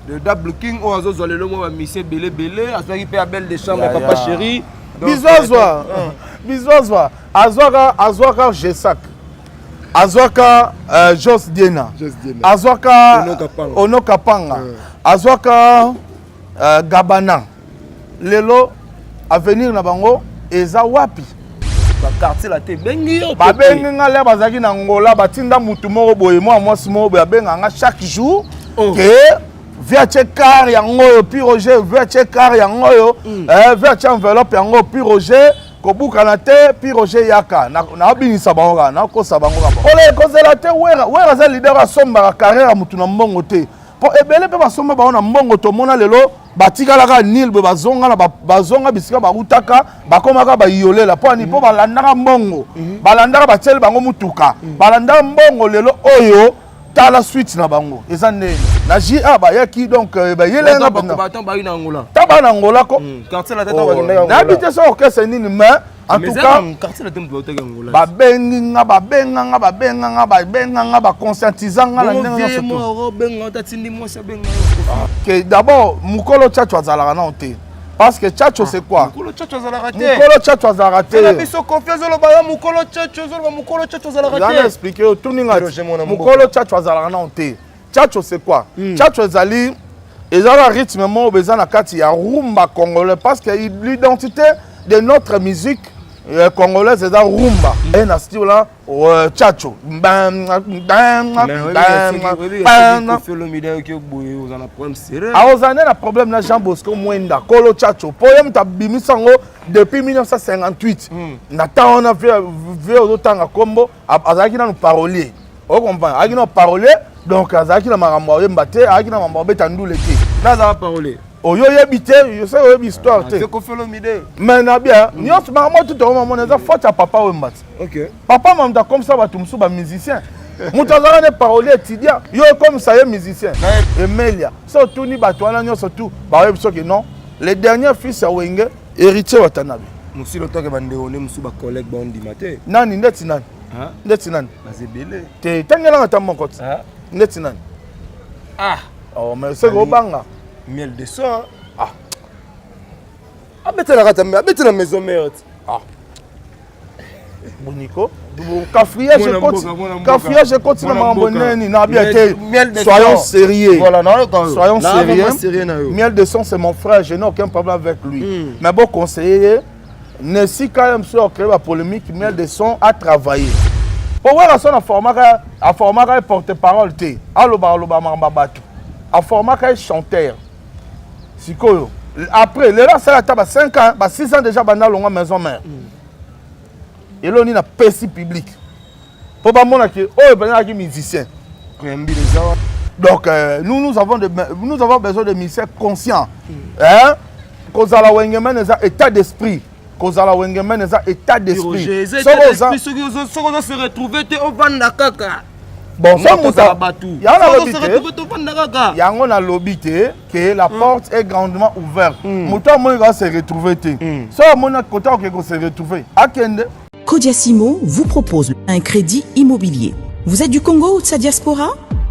Le Double King oyo azozwa lelo mwa bamisie ebele ebele, azwaki mpe Abel de chambre ya papa chéri. Biso azwa, biso azwa, azwaka, azwaka Gesac, azwaka Jos Diena, azwaka Ono Kapanga, azwaka Gabana. Lelo avenir na bango eza wapi? Quartier la te bengi yo. Babengi nga lere bazalaki na Ngola, batinda mutu moko boye, mwa mwasi moko boye abenga nga chaque jour ke via tie car yango oyo, Pi Roger, via tie car yango oyo, via tie enveloppe yango, Pi Roger kobukana te, Pi Roger yaka. Naobinisa bango kaka, nakosa bango kaka. Ola ekozela te. Wera, Wera aza leader, asombaka carrière ya mutu na mbongo te, mpo ebele mpe basomba bango na mbongo. Tomona lelo batikalaka nil boye, bazonga na bazonga bisika bautaka, bakomaka bayolela mpo ani? Mpo balandaka mbongo, balandaka batieli bango mutuka, balandaka mbongo. Lelo oyo tala suite na bango eza ndeni na ja bayaki. Donc bayelenga ta bana Angola ko nayebi te so orchestre nini, mais en tout cas babengi nga, babenga nga, babenga nga, babenga nga, baconscientisa nga na ndenge nyonso ke d'abord mokolo Tchatcho azalaka nano te, parce que Tchatcho, c'est quoi? Mokolo Tchatcho azalaka te. Mokolo Tchatcho azalaka te. Biso Kofi azoloba mokolo Tchatcho, ozoloba mokolo Tchatcho azalaka te. Yana expliquer yo, tuninga. Mokolo Tchatcho azalaka nano te. Tchatcho, c'est quoi? Tchatcho ezali, ezala rythme moko eza na kati ya rumba congolais, parce que l'identité de notre musique congolaise eza rumba. E na style là, tchatcho. Aozala nde na problème na Jean Bosco Mwenda, kolo tchatcho, mpo ye moto abimisa yango depuis 1958. Na ntango wana vie ozotanga nkombo, azalaki nanu parolier, ocomprendre? Azalaki nanu parolier, donc azalaki na makambo ayemba te, azalaki na makambo abeta ndule te. Nazala parolier. Oyo oyebi te, yo oyebi histoire te. Mais na bien nyonso, makambo tu tokomamona eza faute ya Papa Wemba ti. Papa mamutu akomisa bato mosusu bamusicien. Moto azalaka ne parolier étudiant, yo ekomisa ye musicien. Emelia so otuni bato wana nyonso tu, baoyebi soki non, le dernier fils ya Wenge, Héritier Watanabe. Mosilo toke, bandeko nde mosusu, bacollègue baondima te. Nani? Ndeti nani? Ndeti nani? Baza ebele. Te, tangelanga ata moko ti. Ndeti nani? Ah. Oh, mais seke obanga. Miel de Son. Ah, abetelaka ata, abetela Maison Mère. Ah, boniko cafouillage ekoti, cafouillage ekoti na makambo neni na bien te. Soyons sérieux. Voilà, soyons sérieux. Miel de Son, c'est mon frère, je n'ai aucun problème avec lui, mais bon, conseiller nesika ye mosusu acréer bapolémique. Miel de Son a travaillé po Wera Son aformaka, aformaka ye porte parole te, alobaka alobaka makambo ya bato, aformaka ye chanteur. Sikoyo après lelo asala ata ba 5 ans, ba 6 ans déjà, banda alongwa Maison Mère, eloko nini apesi public mpo bamonaki oyo mpenza azalaki musicien? Donc nous, nous avons besoin de musiciens conscients, hein? Kozala wengeman eza état d'esprit, kozala wengeman eza état d'esprit. Soki ozo se retrouver te, ovanda kaka. Bon, so moto yango nalobi te, yango nalobi te que la porte est grandement ouverte. Moto amoni kaka se retrouver te, so amoni kota oke ko se retrouver, akende. Kodiasimo vous propose un crédit immobilier. Vous êtes du Congo ou de sa diaspora?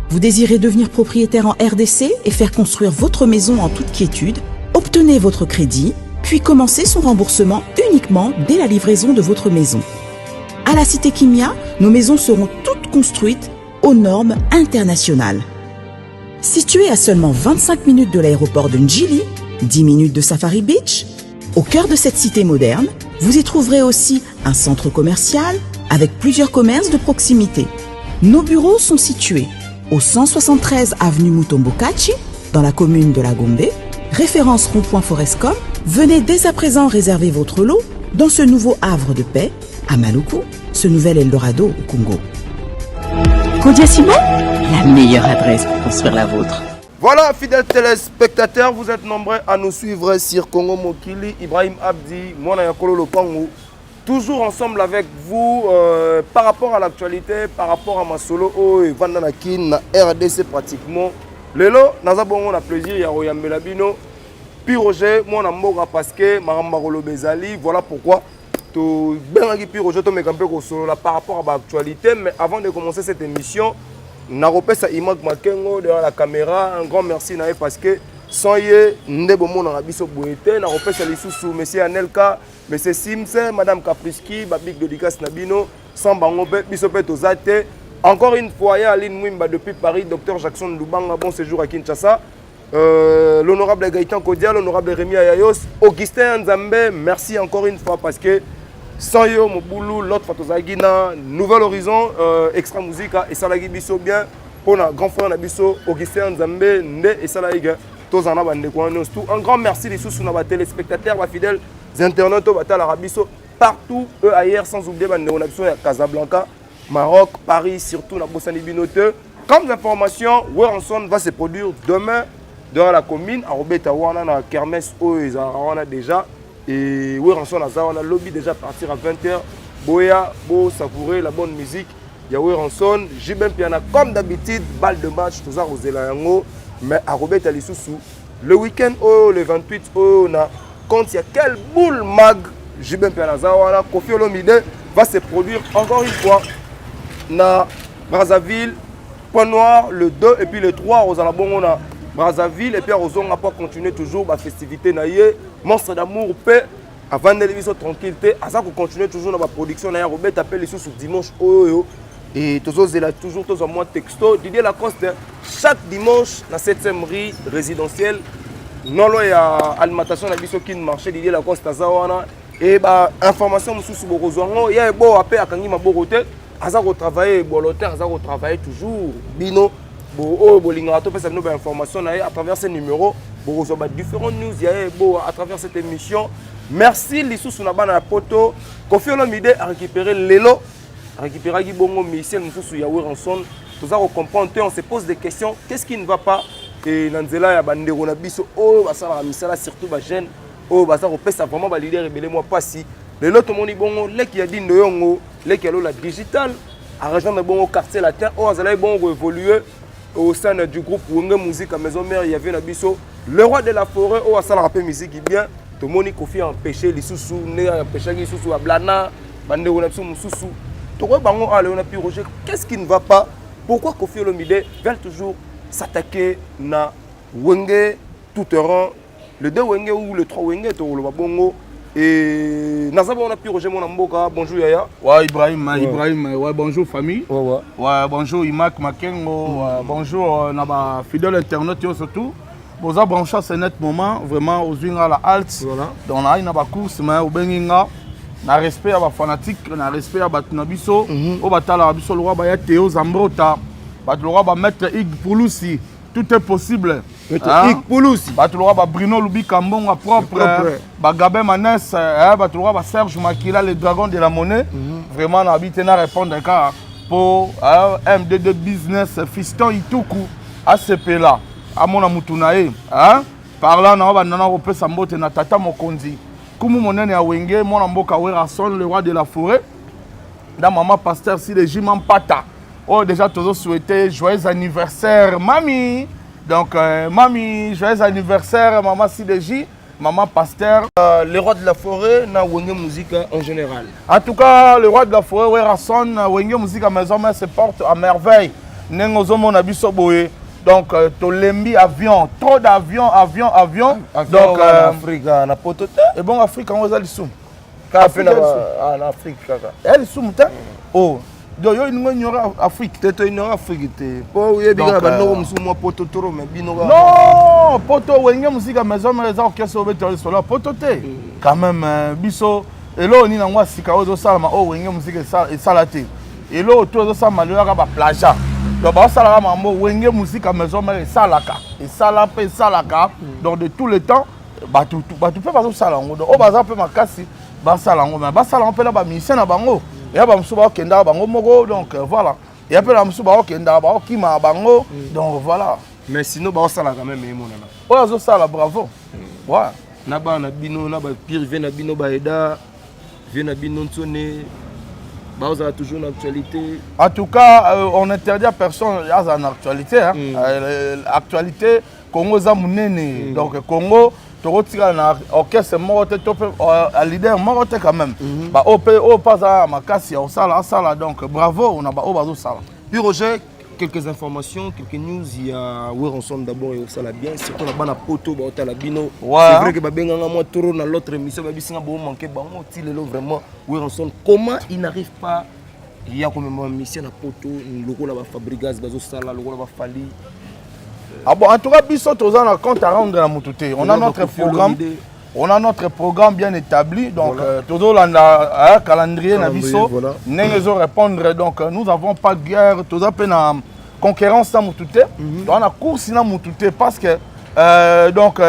Vous désirez devenir propriétaire en RDC et faire construire votre maison en toute quiétude? Obtenez votre crédit, puis commencez son remboursement uniquement dès la livraison de votre maison. À la Cité Kimia, nos maisons seront toutes construites aux normes internationales. Située à seulement 25 minutes de l'aéroport de Njili, 10 minutes de Safari Beach, au cœur de cette cité moderne, vous y trouverez aussi un centre commercial avec plusieurs commerces de proximité. Nos bureaux sont situés au 173 avenue Mutombo Kachi, dans la commune de la Gombe, référence rond-point Forescom. Venez dès à présent réserver votre lot dans ce nouveau havre de paix à Maluku, ce nouvel Eldorado au Congo. Kodia Simon, la meilleure adresse pour construire la vôtre. Voilà, fidèles téléspectateurs, vous êtes nombreux à nous suivre sur Congo Mokili. Ibrahim Abdi, Mwana Yakolo Lopango, toujours ensemble avec vous par rapport à l'actualité, par rapport à masolo oyo evanda na Kin, na RDC pratiquement. Lelo, naza bongo na plaisir ya koyambela bino Pi Roger, mwana mboka, parce que makambo koloba ezali. Voilà pourquoi tobengaki Pi Roger, tomeka mpe kosolola par rapport à l'actualité. Mais avant de commencer cette émission, Nakopesa Imak Makengo devant la caméra un grand merci na ye parce que sans ye nde bomonaka biso boye te. Nakopesa lisusu monsieur Anelka, monsieur Sims, madame Capriski, ba big dédicace na bino. Sans bango mpe biso mpe toza te. Encore une fois, ya Aline Mwimba depuis Paris, docteur Jackson Lubanga, bon séjour à Kinshasa. L'honorable Gaëtan Kodia, l'honorable Rémi Ayayos, Augustin Nzambe, merci encore une fois parce que sans yo mobulu. L'autre fois tozalaki na Nouvel Horizon, Extra Musica esalaki biso bien mpona grand frère na biso Augustin Nzambe nde esalaki ke tozala na bandeko wana nyonso tout. Un grand merci lisusu na batéléspectateurs, bafidèles internautes oyo batalaka biso partout et ailleurs, sans oublier bandeko na biso ya Casablanca, Maroc, Paris surtout, na bosani bino te. Comme information, Werrason va se produire demain dans la commune akobeta wana na kermesse oyo ezalaka wana déjà. Et Werrason aza wana lobi déjà à partir à 20h. Boya bo savourer la bonne musique ya Werrason. JB Mpiana, comme d'habitude, balle de match, toza kozela yango, mais akobeta lisusu le week-end oyo, le 28 oyo, na compte ya Quel Boule Mag. JB Mpiana aza wana. Koffi Olomide va se produire encore une fois na Brazzaville, Point Noir, le 2 et puis le 3 ozala bongo na Brazzaville et puis ozonga po continuer toujours bafestivité na ye. Monstre d'Amour mpe avandeli biso tranquille te, aza kocontinue toujours na baproduction na ye. Akobeta mpe lisusu dimanche oyo et tozozela toujours tozwa mwa texto. Didier Lacoste, chaque dimanche na 7e rue résidentielle, nolo ya alimentation na biso Kin Marché, Didier Lacoste aza wana. E bainformation mosusu bokozwa yango ya ebowa mpe akangi maboko te, aza kotravaille ebolo te, aza kotravaille toujours. Bino oyo bolingaka topesa bino bainformation na ye à travers ce numéro, bokozwa badifférent news ya ye ebowa à travers cette émission. Merci lisusu na bana ya poto. Koffi Olomide arécupéré lelo, arécupéraki bongo musicien mosusu ya Werrason. Toza kocomprendre te, on se pose des questions: qu'est-ce qui ne va pas? E na nzela ya bandeko na biso oyo basalaka misala, surtout bajeune oyo baza kopesa vraiment baleader ebele mwa mpasi. Lelo tomoni bongo leki ya Dindo Yongo, leki ya Lola Digital, arejoindre bongo Quartier Latin oyo azalaki bongo koévolue au sein du groupe Wenge Musique Maison Mère. Ya vieux na biso le roi de la forêt oyo asalaka mpe musique bien. Tomoni Koffi empêché lisusu ndenge empêchaki lisusu ablana bandeko na biso mosusu. Tokoyeba bango awa lelo na Pi Roger. Qu'est-ce qui ne va pas? Pourquoi Koffi Olomide veut toujours s'attaquer na Wenge tout terrain, le deux Wenge ou le trois Wenge? Tokoloba bongo et naza bongo na Pi Roger, mwana mboka. Bonjour yaya. Ouais, Ibrahim, ouais. Ibrahim, ouais, bonjour famille. Ouais. Ouais, bonjour Imak Makengo, ouais, bonjour na ba fidèle internaute yo surtout. Boza branché à ce net moment, vraiment ozwi nga la halte. Voilà. Donc na na ba course, mais obengi nga na respect ya ba fanatique, na respect ya bato na biso oyo batalaka biso, lokwa baya Théo Zambrota, bato lokwa ba maître Ig Pulusi, tout est possible. Maître Hein? Ig Pulusi. Bato lokwa ba Bruno Lubika Mbonga propre, Propre. Ba Gabin Manes, eh, bato lokwa ba Serge Makila, le dragon de la monnaie. Vraiment na bi te na répondre kaka mpo MDD business, fiston Ituku asepela amona mutu na ye, hein? Par là na banda na kopesa mbote na tata mokonzi, kumu monene ya Wenge, mwana mboka Werrason, le roi de la forêt, na mama pasteur Sidejima Mpata oyo déjà tozosouhaite joyeux anniversaire mami. Donc mami, joyeux anniversaire mama Sideji, mama pasteur. Le roi de la forêt na Wenge Musique en général. En tout cas, le roi de la forêt Werrason, Wenge Musique Maison Mère se porte à merveille ndenge ozomona biso boye. Donc tolembi avion, trop d'avion, avion, avion. Donc donc Afrique na poto te. Ebongo Afrique yango eza lisumu? Kaka mpe na Afrique. Na Afrique kaka. Eya lisumu te. Oh, donc yo olingo ignore Afrique? Te, to ignore Afrique te, mpo oyebi Donc, kaka bandoko mosusu mwa poto toro me bino kaka. Non, poto, Wenge Musique Maison Mère eza orchestre obetela lisolo ya poto te quand même. Biso eloko nini yango ya sika oyo ezosalama oyo Wenge Musique esala te? Eloko to ezosalama lelo kaka baplagiat. Donc baosalaka mambo Wenge Musique Maison Mère esalaka, esala mpe esalaka. Donc de tout le temps bato bato mpe bazosala yango. Donc oyo baza mpe makasi basala yango, mais basala yango mpe na bamusicien na bango. Eya bamosusu baokendaka bango moko, donc voilà, eya mpe na bamosusu baokendaka baokimaka bango, donc voilà. Mais sinon baosala quand même, emonana. Oyo azosala, bravo, ouais. Na bana na bino, na bapire vieux na bino, baeda vieux na bino ntsone, baozala toujours na actualité. En tout cas, on interdit à personne aza na actualité, hein. Actualité Congo eza monene. Donc Congo tokotikala na orchestre moko te to mpe leader moko te quand même. Baoyo mpe oyo mpe aza makasi ya kosala asala. Donc bravo na baoyo bazosala. Puis Roger, Quelques informations, quelques news. Il y a Werrason d'abord et osala bien, surtout na bana poto baotala bino. C'est vrai que babenganga moi toro na l'autre émission, babisinga bo manquer bango ti lelo. Vraiment, Werrason, comment il n'arrive pas ya komema mission na poto lokola baFabregas bazosala, lokola baFally? Ah bon, en tout cas, biso toza na compte à rendre na mutu te. On a notre programme, on a notre programme bien établi. Donc voilà, tozolanda calendrier na biso ndenge ezorépondre. Donc nous avons pas de guerre, toza mpe na concurrence na mutu te, toza na course na mutu te, parce que donc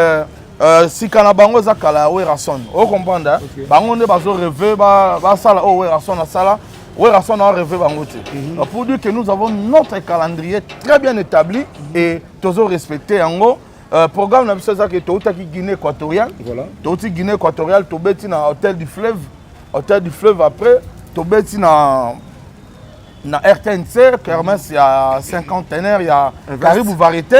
sika na bango eza kala ya Werrason, ocomprendre? Bango nde bazorêver basala oyo Werrason asala. Werrason a rêvé bango te. Pour dire que nous avons notre calendrier très bien établi et tozo respecter yango. Programme na biso ezaki toutaki Guinée équatoriale. Touti Guinée équatoriale, tobeti na Hôtel du Fleuve, Hôtel du Fleuve. Après tobeti na RTNC, kermesse ya cinquantenaire ya Karibu Variété.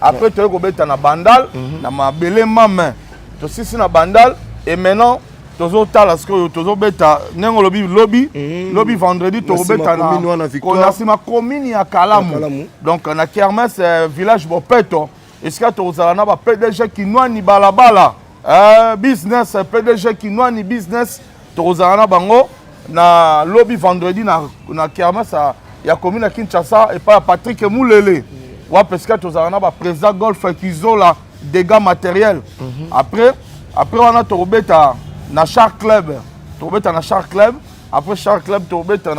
Après toyei kobeta na Bandal, na Mabele Mame. Tosisi na Bandal et maintenant tozotala sikoyo tozobeta ndenge olobi lobi, lobi vendredi tokobeta na nsima commune ya Kalamu, donc na kermesse village Bopeto, esika tokozala na ba PDG Kinwani Balabala, business, PDG Kinwani business. Tokozala na bango na lobi vendredi na kermesse ya commune ya Kinshasa, epai ya Patrick Mulele, wapi esika tozala na baprésident Golf Kizola, dégâts matériel. Après wana tokobeta na Char Club, tokobeta na Char Club. Après Char Club, tokobeta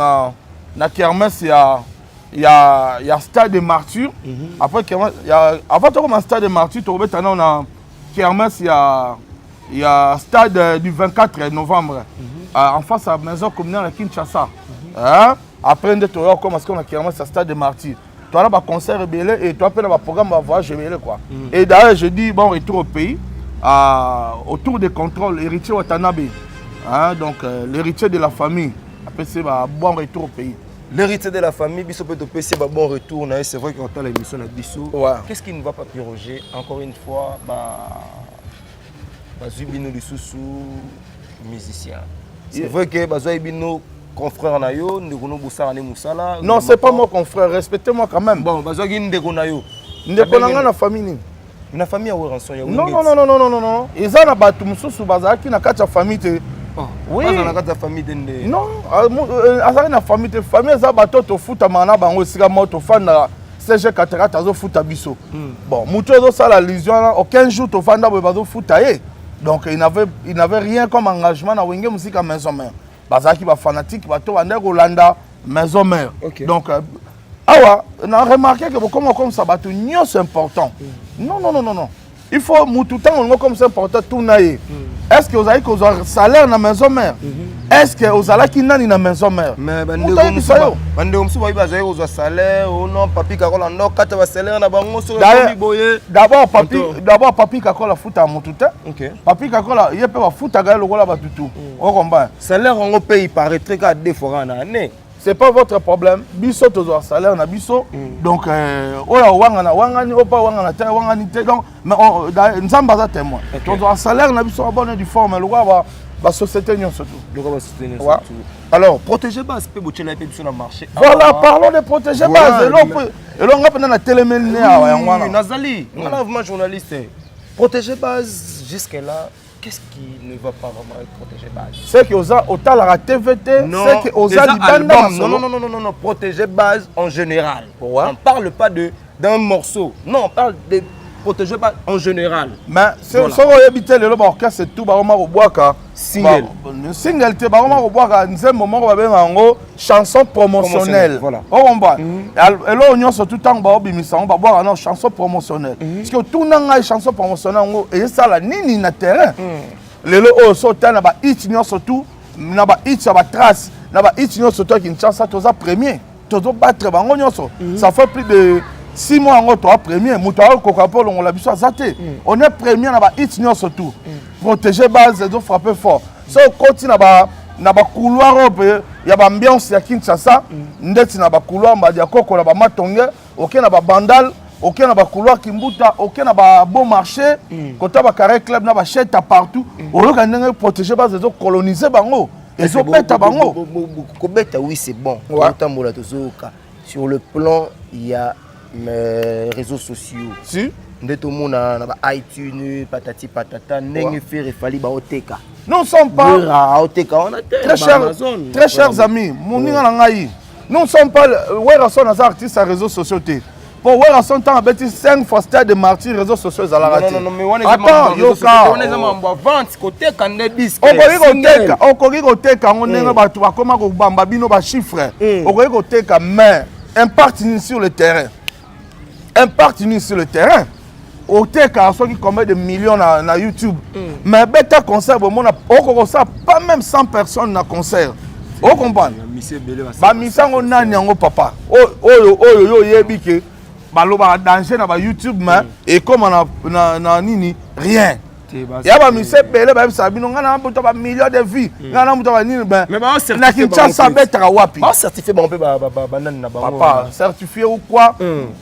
na kermesse ya Stade de Martyr. Après kermesse ya, avant tokoma Stade de Martyr, tokobeta nao na kermesse ya stade du 24 novembre, en face à maison communale ya Kinshasa. Hein? Après nde toya okoma sikoyo na kermesse ya Stade de Martyr. Toza baconcert ebele et toa mpe na baprogramme, bavoyage ebele quoi. Et d'ailleurs, je dis bon retour au pays autour des contrôles héritier Watanabe, hein, donc l'héritier de la famille apesi ba bon retour au pays. L'héritier de la famille, biso peut topesi ba bon retour na ye. C'est vrai que otala émission na biso. Qu'est-ce qui ne va pas, Piroger? Encore une fois, ba bazwi bino lisusu musicien. C'est vrai que bazwi bino confrère na yo, ndeko no bosala ne mosala. Non, c'est pas mon confrère, respectez-moi quand même. Bon, bazwaki ndeko na yo. Ndeko na nga na famille nini? Na famille ya Werrason ya. Non, non, non, non, non, non, non, eza na bato mosusu bazalaki na kati ya famille te. Oui, baza na kati ya famille te nde. Non, azalaki na famille te. Famille eza bato tofutamaka na bango esika moko, tofandaka. CG Cataracte azofuta biso. Bon, motu azosala allusion wana, aucun jour tofanda boye bazofuta ye. Donc il n'avait rien comme engagement na Wenge Musica Maison Mère. Bazalaki bafanatique, bato bandaki kolanda Maison Mère. Donc awa na remarqué ke bokoma comme ça bato nyonso important. Non, non, non, non, non, il faut mutu ntango olingo comme ça important, tuna ye: est ce que ozalaki kozwa salaire na Maison Mère? Est ce que ozalaki nani na Maison Mère? Mais Moto ayebisa yo. bandeko mosusu bayebi bazalaki kozwa salaire o non, Papi Kakola ndo kata basalaire na bango soki D'ailleurs, ekomi boye. D'abord Papi, Moto. d'abord Papi Kakola afutaka motu te. Papi Kakola ye mpe bafutaka ye lokola batutu, okomba. Salaire yango mpe, il paraîtrait kaka deux fois kaka na année. C'est pas votre problème. Biso tozwa salaire na biso. Donc oyo awangana awangani, oyo mpe awangana te awangani te. Donc mais Nzambe aza témoin. Tozwa salaire na biso en bonne et due forme lokola basociété nyonso tu. Lokola basociété nyonso tu. Alors, protéger base mpe botyela mpe biso na marché. Voilà, parlons de protéger base. Eloko elonga mpena na telemeli ne awa, yango wana. Nazali nga na vraiment journaliste. Protéger base, jusque là, qu'est-ce qui ne va pas vraiment avec protéger base? C'est que oza otalaka TV te, c'est que oza libanda. Non, non, non, non, non, non, protéger base en général. On parle pas de d'un morceau, non, on parle de protéger base en général. Mais soki oyebi te, lelo baorchestre tout bakoma kobwaka single. Single te, bakoma kobwaka nzembo moko babenga yango chanson promotionnelle. Okomba eloko nyonso tu, ntango baobimisa yango, babwaka no chanson promotionnelle. Parce que otuna ngai, chanson promotionnelle yango ezosala nini na terrain lelo oyo? So otala na bahit nyonso tu, na bahit ya batrace, na bahit nyonso tu ya Kinshasa, toza premier, tozobattre bango nyonso. Ça fait plus de 6 mois yango toa premier. Moto akokoka mpo olongola biso aza te. On est premier na bahit nyonso tu. Protéger base ezofrappe fort. So okoti na bacouloir oyo mpe ya baambiance ya Kinshasa, ndeti na bacouloir Mbadi ya Koko, na bamatonge, oke na babandal, oke na bacouloir Kimbuta, oke na babon marché, kota bacarré club na bacheta partout, oyoka ndenge protéger base ezocoloniser bango, ezobeta bango. Kobeta, oui, c'est bon. Otambola, tozoyoka. Sur le plan ya réseaux sociaux, si nde tomona na ba iTunes, patati patata, ndenge Ferre, Fally baoteka. Nous ne sommes pas Wera aoteka wana te. Très cher, très chers amis, moninga na ngai, nous ne sommes pas. Werrason aza artiste ya réseaux sociaux te, po Werrason, ntango abeti 5 fois Stade de Martyr, réseaux sociaux ezalaka te. Attends, yoka. Koteka nde disque. Okoki koteka, okoki koteka yango ndenge bato bakóma kobamba bino bachiffre. Okoki koteka, mais impact nini sur le terrain? Impact nini sur le terrain? Oteka soki combien de millions na YouTube, mais beta concert, bomona okoki kosala pas même 100 personnes na concert. Ocomprendre? Bamisi yango nani yango, papa? Oyo oyo yo oyebi ke balobaka danger na bayoutube, mais ekóma na nini? Rien. Ya bamisi ebele bayebisaka bino: ngai na moto bamillion de vues, ngai na moto banini. Na Kinshasa abetaka wapi? Bacertifie bango mpe banani na bango. Papa, certifié ou quoi,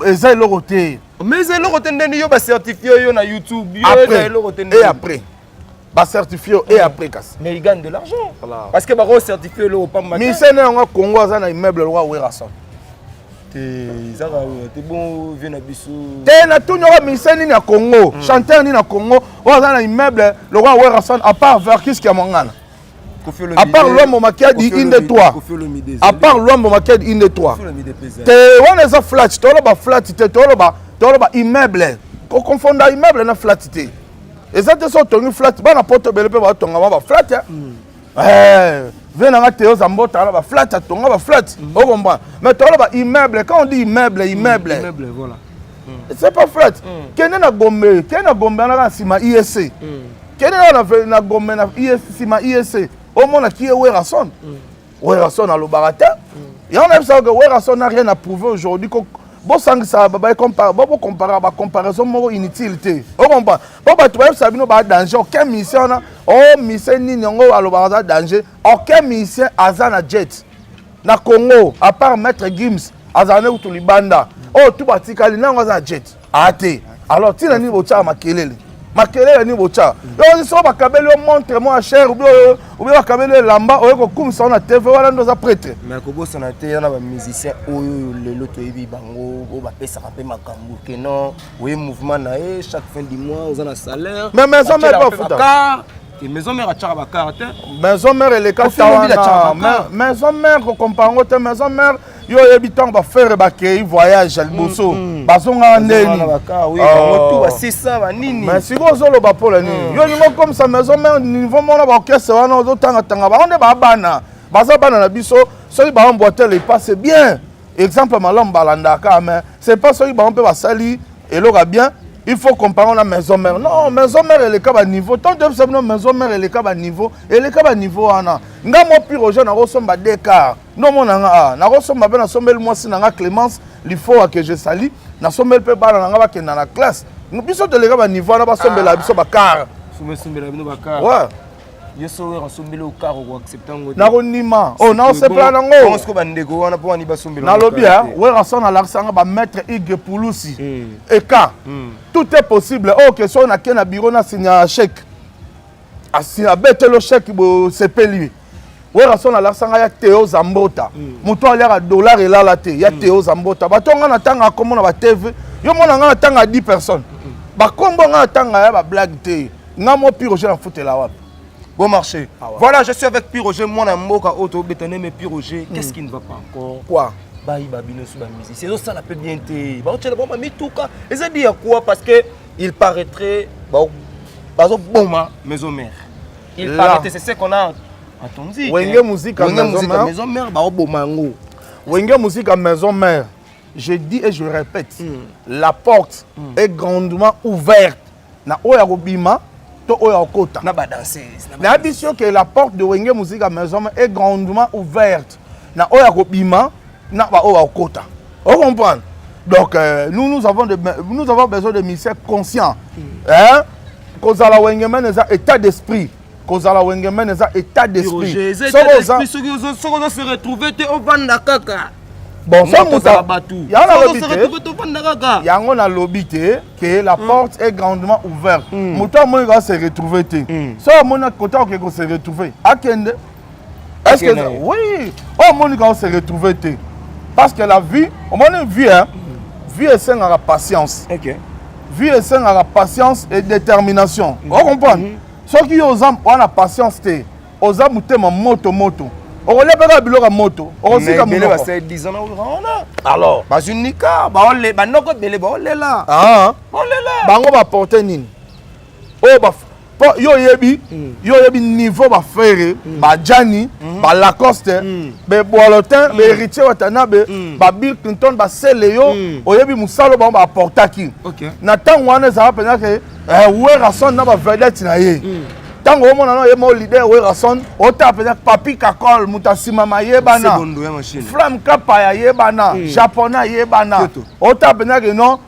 eza eloko te. Mais eza eloko te ndeni yo bacertifie yo na YouTube? Yo eza eloko te. Et après bacertifie yo, et après kasi? Mais il gagne de l'argent, parce que bakocertifie eloko pamba. Misene yango, Congo aza na immeuble lokwa Werrason? Te, ezaka te, bon vie na biso. Te, natuni yoko, musicien nini ya Congo, chanteur nini ya Congo oyo aza na immeuble lokwa Werrason, à part Verckys ya Mongana, à part Lwambo Makiadi inde 3, à part Lwambo Makiadi inde 3 te? Wana eza flat. Toloba flat te, toloba immeuble. Kokonfonda immeuble na flat te. Eza te so otongi flat. Bana Poto ebele mpe batonga mwa baflat. Ve nanga te, oza mbota wana baflat, atonga baflat, ocomprendre? Mais toloba immeuble. Quand on dit immeuble, immeuble, immeuble, voilà. C'est pas flat. Kende na Gombe, kende na Gombe wana kaka nsima ISC. Kende kaka na Gombe, na nsima ISC, omona ki ye Werrason. Werrason alobaka te. Yango nayebisaka ke Werrason n'a rien à prouver aujourd'hui. Bosangisa, bokompara bacomparaison moko inutile te. Ocomprendre? Mpo bato bayebisaka bino badanger, aucun musicien wana o musicien nini yango alobaka aza danger. Aucun musicien aza na jet na Congo, à part Maître Gims, azala ne kutu libanda. Oyo tu batikali nango aza na jet aa te. Alors ntina nini botyaka makelele? Makelele nini botyaka yo? Soki bakabeli yo montre mwa cher, obi bakabeli yo elamba, oye kokumisa yo na TV wana, nde oza prêtre. Mais kobosana te, yana bamusicien oyo lelo toyebi bango, oyo bapesaka mpe makambo ke non, oye mouvement na ye, chaque fin du mois oza na salaire. Mais Maison Mère bafuta. Maison Mère atiaka bacar te. Maison Mère eleka ta wana. Maison Mère, kokompara yango te. Maison Mère, yo oyebi ntango baFerre bakei voyage ya liboso, bazongaka ndeni. Mais sikoyo ozoloba mpola nini? Yo olingo komisa Maison Mère niveau mona baorchestre wana ozotangatanga bango nde babana, baza bana na biso. Soki baemboîter le pas, c'est bien, exemple malamu balandaka. Mais c'est pas soki bango mpe basali eloko ya bien, il faut comparer na Maison Mère. Non, Maison Mère eleka baniveau. Tant toyebisa bino, Maison Mère eleka baniveau, eleka baniveau wana. Nga mo Piroger nakosomba deux cars, ndomona nga ah, nakosomba mpe nasombeli mwasi na nga Clémence Lifoa que je sali, nasombeli mpe bana na nga bakenda na classe. Biso toleka baniveau wana, basombela biso bacar. Ouais. Yo so oyo asombeli ocar, okoaccepte yango? Nakondima o, naosepela nango. Siko bandeko wana, mpo wani basombela? Nalobi Werrason alakisanga bamaître Ige Pulusi eka. Tout est possible. Oyo ke soki nake na bureau, nasinya chèque, abeteli chèque, bosepeli. Werrason alakisanga ya Teo Zambota, moto aliaka dollar elala te, ya Teo Zambota. Bato nga na ntanga akombo na batv, yo mona nga na ntanga 10 personnes, bakombo nga na ntanga ya bablague te. Nga mo Piroger nafutela wapi? Bon marché. Ah ouais. Voilà, je suis avec Piroger, moi, na mboka auto bétonné, mais Piroger, qu'est-ce qui ne va pas encore? Quoi? Bayiba bino sur la musique. C'est ça, la peut bien te. Ba otela bon mituka. Et ça dit à quoi? Parce que il paraîtrait ba bazo boma Maison Mère. Il paraîtrait, c'est ce qu'on a entendu. Wenge Musique à Maison Mère. Maison Mère ba boma yango. Wenge Musique à Maison Mère. Je dis et je répète, la porte est grandement ouverte. Na oyo ya kobima to oyo ya kokota. Na badanseuse. Nayebi so que la porte de Wenge Musique ya Maison Mère est grandement ouverte na oyo ya kobima, na baoyo ya kokota. Ocomprendre? Donc nous, nous avons besoin de musiciens conscients, hein? Kozala wengeman eza état d'esprit. Kozala wengeman eza état d'esprit. Soki ozo se retrouver te, ovanda kaka. Bon, so moto yango nalobi te, yango nalobi te que la porte est grandement ouverte. Moto amoni kaka se retrouver te, so amoni kota oke ko se retrouver, akende. Est-ce que oui, oyo amoni kaka se retrouver te? Parce que la vie, omoni vie, hein, vie esengaka patience. Vie esengaka patience et détermination. Ocomprendre? Soki yo oza wana patience te, oza motema moto moto, okolia mpe kaka biloko ya moto, okosika ebele monoko. Basali 10 ans na wana. Alors bazwi nika, banoko ebele baolela. Ah, baolela. Bango baporte nini oyo ba mpo yo oyebi, yo oyebi niveau baFerre, baJani, baLacoste, beboalotin, baHéritier Watanabe, baBill Clinton, basele yo oyebi mosala oyo bango baapportaki na ntango wana. Ezala mpenza ke Werrason na bavedette na ye. Ntango omona na ye mo leader Werrason, otala mpenza Papi Kakol, moto asimama ayebana. Sebondo ya machine. Flamme Kapaya ayebana, Japonais ayebana. Kyoto. Otala mpenza ke non,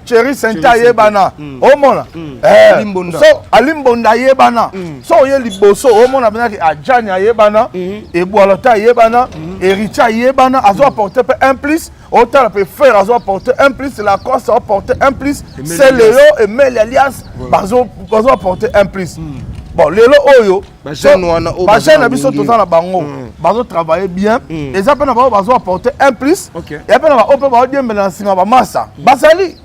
Thierry Sente ayebana. Omona Ali Mbonda. So Ali Mbonda ayebana. So oye liboso, omona mpenza ke Ajani ayebana, Ebwalo te ayebana, Héritier ayebana, azo apporte mpe un plus. Otala mpe Ferre azo apporte un plus, Lacoste apporte un plus, Emile. Seleo, Emile Alias bazo apporte un plus. Bon, lelo oyo Bajeune wana oyo bajeune baza na biso mingi. toza na bango, bazotravaille bien. Eza mpe na bango bazo apporte un plus. Ya mpe na baoyo mpe baodiembela na nsima bamasa bazali.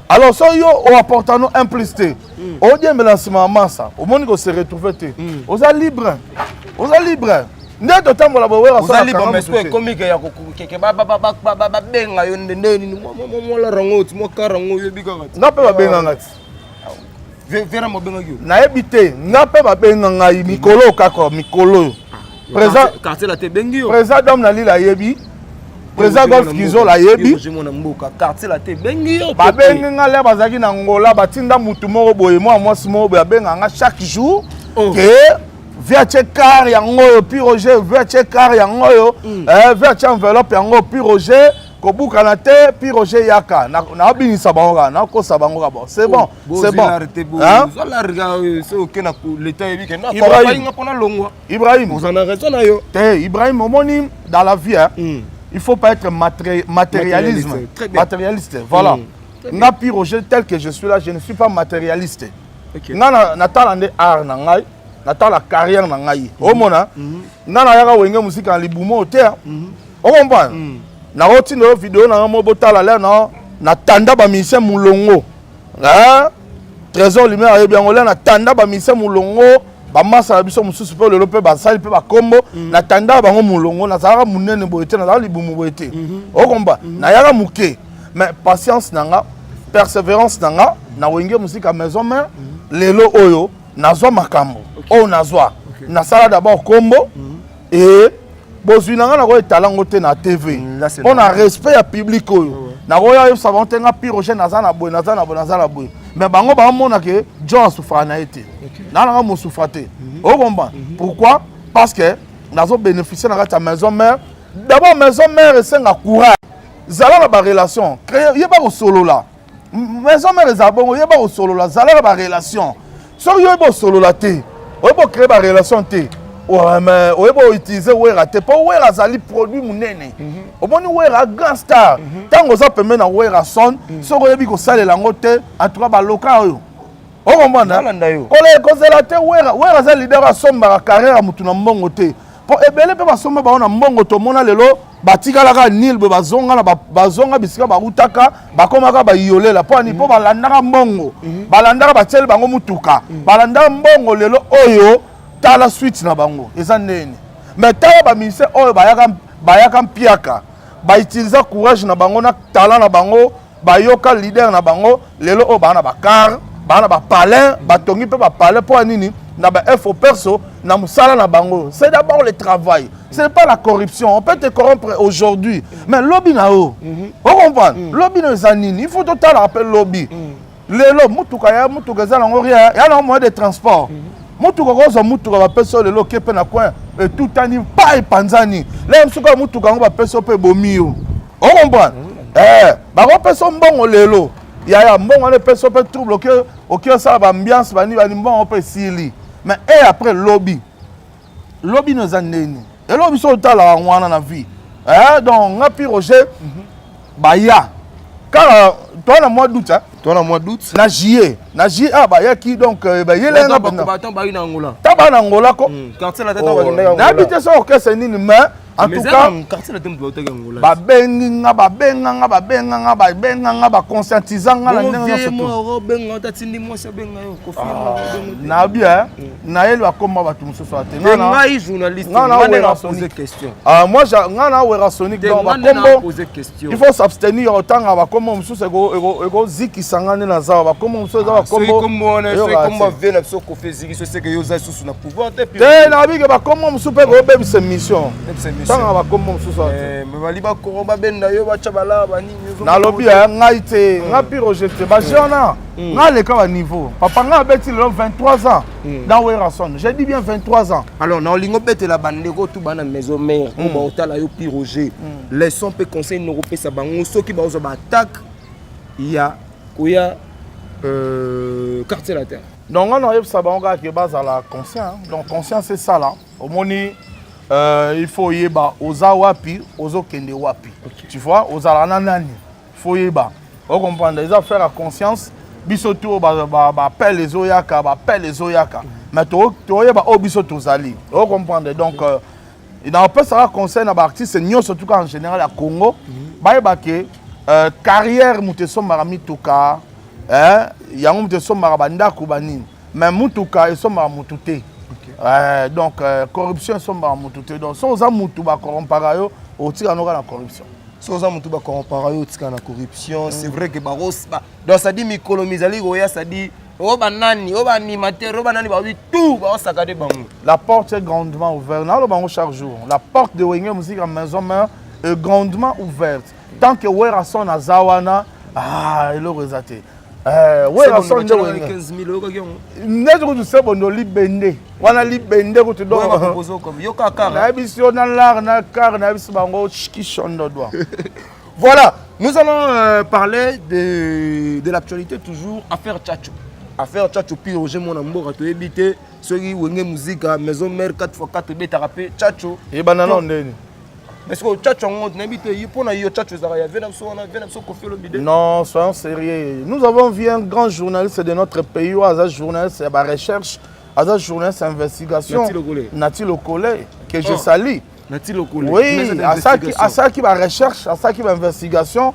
Alors so yo oapporta no un plus te, odiembela na nsima ya masa, omoni kose retrouve te. Oza libre, oza libre nde totambola boye. Oza libre, mais soki ekomi ke ya kokeke babenga yo nde nde nini, mwa rango ti mwa karango, oyebi kaka ti. Nga mpe babenganga ti. Vera mobengaki yo? Nayebi te. Nga mpe babenga ngai mikolo kaka mikolo oyo. Président Quartier la te ebengi yo? Président Dom na lile ayebi, président Golf Kizola ayebi. Mwana mboka, Quartier la te ebengi yo? Babengi nga le bazalaki na Ngola, batinda mutu moko boye, mwana mwasi moko boye abenga nga chaque jour ke via tie car yango oyo, Pi Roger, via tie car yango oyo, via tie enveloppe yango oyo, Pi Roger kobukana te, Pi Roger yaka. Naobinisa bango kaka, nakosa bango kaka. Bon, c'est bon, c'est bon. Hein? Oke na leta, yebi ke Ibrahim. nga mpona longwa. Ibrahim. Oza na raison na yo. Te, Ibrahim, omoni, dans la vie, hein, il faut pas être matérialisme. Matérialiste, très bien. Matérialiste, voilà. Nga Pi Roger, tel que je suis là, je ne suis pas matérialiste. Nga natala nde art na ngai, natala carrière na ngai. Omona nga nayaka Wenge Mosika na libumo te. Ocomprendre? Nakotinda yo video na nga mo botala lere na natanda bamusicien molongo. Hein? Trésor Lumière ayebi yango. Lere natanda bamusicien molongo, bamasa na biso mosusu mpe lelo mpe basali mpe bakombo, natanda bango molongo, nazalaka monene boye te, nazalaka libumu boye te. Okomba nayaka moke, mais patience na nga, persévérance na nga na Wenge Mosika Maison Mère, lelo oyo nazwa makambo oyo nazwa. Nasala d'abord kombo e bozwi na nga, nakoyetala yango te na TV Là, c'est mpo na normal. Respect ya public oyo nakoya yebisa bango te: nga Pi Roger, naza na boye, naza na boye, naza na boye. Mais bango baomona ke John asufraka na ye te, naa nanga mosufra te. Okomba pourquoi? Parce que nazobénéficie na kati ya Maison Mère. D'abord, Maison Mère esenga courage, zala na barelation, yeba kosolola. Maison Mère ezala bongo, yeba kosolola, zala na barelation. Soki oyebi osolola te, oyebi ocrée barelation te, mais oyebi outilize Wera te, mpo Wera azali produit monene. Omoni, Wera grand star. Ntango oza pembeni na Wera son, soki oyebi kosalela yango te, en tout cas baloka oyo okomona Nalanda yo. Kozela te. Wera, Wera aza leader, asombaka carrière ya motu na mbongo te, mpo ebele mpe basomba bango na mbongo. Tomona lelo batikalaka nil boye, bazonga na bazonga bisika bautaka, bakomaka bayolela. Mpo ani? Mpo balandaka mbongo, balandaka batieli bango mutuka, balandaka mbongo. Lelo oyo tala suite na bango eza ndeni. Mais tala bamusicien oyo bayaka, bayaka mpiaka, bautiliza courage na bango na talent na bango, bayoka leader na bango. Lelo oyo baa na bacar, baa na bapalin, batongi mpe bapalin. Mpo ya nini? Na baeffort perso, na mosala na bango. C'est d'abord le travail, ce n'est pas la corruption. On peut te corrompre aujourd'hui, mais lobi na yo, ocomprendre, lobi na yo eza nini? Il faut totalaka mpe lobi. Lelo mutuka ya mutuka eza nango rien, ya nango moyen de transport. Mutuka, kozwa mutuka bapesi yo lelo, oke mpe na coin, etutani pa epanzani. Lelo mosuku ya mutuka yango bapesi yo mpe ebomi yo. Ocomprendre? Bakopesa yo mbongo lelo, yaya, mbongo wana epesi yo mpe trouble, oke osala baambiance bani bani, mbongo mpe esili. Mais e après lobi, lobi no eza ndeni? Eloko biso otalaka yango wana na vie. Donc nga Pi Roger, baya kaka Toa na mois d'août, hein? Toa na mois d'août. Na juillet, na juillet, ah, bayaki, donc bayelenga. Bayi na Angola. Ta baa na Angola ko. Quartier Latin, bakendaki Angola. Nayebi te so orchestre nini, mais en tout cas Quartier Latin, moto bautaki Angola. Babengi nga, babenga nga, babenga nga, babenga nga, baconscientisa nga na ndenge nyonso. Obenga, tatindi mwasi abenga yo. Kofi. Nayebi nayeli bakoma bato mosusu ate. Ngai journaliste, nga na pose question. Ah, moi nga na Werrasonic, donc bakombo, il faut s'abstenir. Otanga bakombo mosusu, ekozikisa nga nde naza. Bakombo mosusu eza bakombo. Ve na biso Kofi eziki, seke yo oza lisusu na pouvoir te. Te, nabike bakombo mosusu mpe ekobebisa émission. Tanga bakombo mosusu. Bali bakoro babenda yo, batya bala banini. Nalobi ngai te, nga Pi Roger te. Baje wana, nga aleka baniveau. Papa, nga abeti lelo 23 ans dans Werrason, j'ai dit bien 23 ans. Alors na olingi obetela bandeko tu bana Maison Mère po baotala yo, Pi Roger, leçon mpe conseil noko opesa bango soki bazwa baattaque ya koya Quartier Latin? Donc nga nayebisa bango kaka ke bazala conscient. Donc conscience esala, omoni, il faut oyeba oza wapi, ozokende wapi. Tu vois, ozala na nani, faut oyeba, ocomprendre. Eza faire ya conscience. Biso tu bapele ezoyaka, bapele ezoyaka, mais toyeba oyo biso tozali, ocomprendre. Donc napesaka conseil na baartiste nyonso tuka en général ya Congo, bayeba ke carrière moto esombaka mituka, yango moto esombaka bandako banini, mais mutuka esombaka motu te. Donc corruption esombaka motu te. Donc so oza mutu bacorrompaka yo, otika noka na corruption. So oza motu bacorrompaka yo, otika na corruption. C'est vrai que baros, donc ça-dit mikolo mizali koya, ça-dit oyo banani, oyo baanimateur, oyo banani, babi tout baosaka de bango. La porte est grandement ouverte. Naloba bango chaque jour, la porte de Wenge Musique en Maison Mère est grandement ouverte tant que Werrason aza wana. Ah, eloko eza te. Werrason nde Wenge. 15 000 oyokaki yango? Neti kutu se bondo libende wana, libende kutu. Donc nayebisi yo na lar na car, nayebisi bango kishondo doit. Voilà, nous allons parler de l'actualité toujours, affaire Tchatcho. Affaire Tchatcho, Pi Roger mwana mboka, toyebi te soki Wenge Musique Maison Mère 4x4 ebetaka mpe Tchatcho. Eyebana nao ndeni. Est-ce que Tchatcho yango, nayebi te, mpo na yo Tchatcho ezalaka ya ve na biso wana, ve na biso Kofi Olomide? Non, soyons sérieux. Nous avons vu un grand journaliste de notre pays oyo aza journaliste ya barecherche, aza journaliste ya investigation. Nati Lokole. Nati Lokole, que je Oh. salue. Nati Lokole. Oui, asalaki barecherche, asalaki bainvestigation.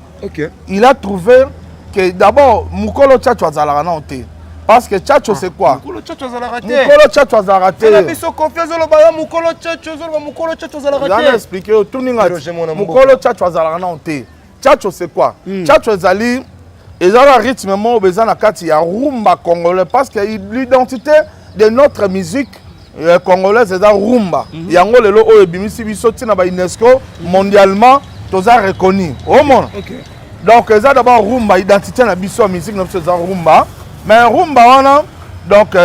Il a trouvé que d'abord mokolo Tchatcho azalaka nano te, parce que Tchatcho, c'est quoi? Mokolo Tchatcho azalaka te. Mokolo Tchatcho azalaka te na te. Biso Kofi azoloba yo mokolo Tchatcho, ozoloba mokolo Tchatcho azalaka Zana te. expliqué yo, tuninga. Roger mwana mboka. Mokolo Tchatcho azalaka nano te. Tchatcho, c'est quoi? Tchatcho ezali, eza na rythme moko eza na kati ya rumba congolais, parce que l'identité de notre musique congolaise eza rumba. Yango lelo oyo ebimisi biso ntina ba UNESCO, mondialement toza reconnu, omona. Donc eza d'abord rumba, identité na biso ya musique na biso eza rumba. Mais rumba wana, donc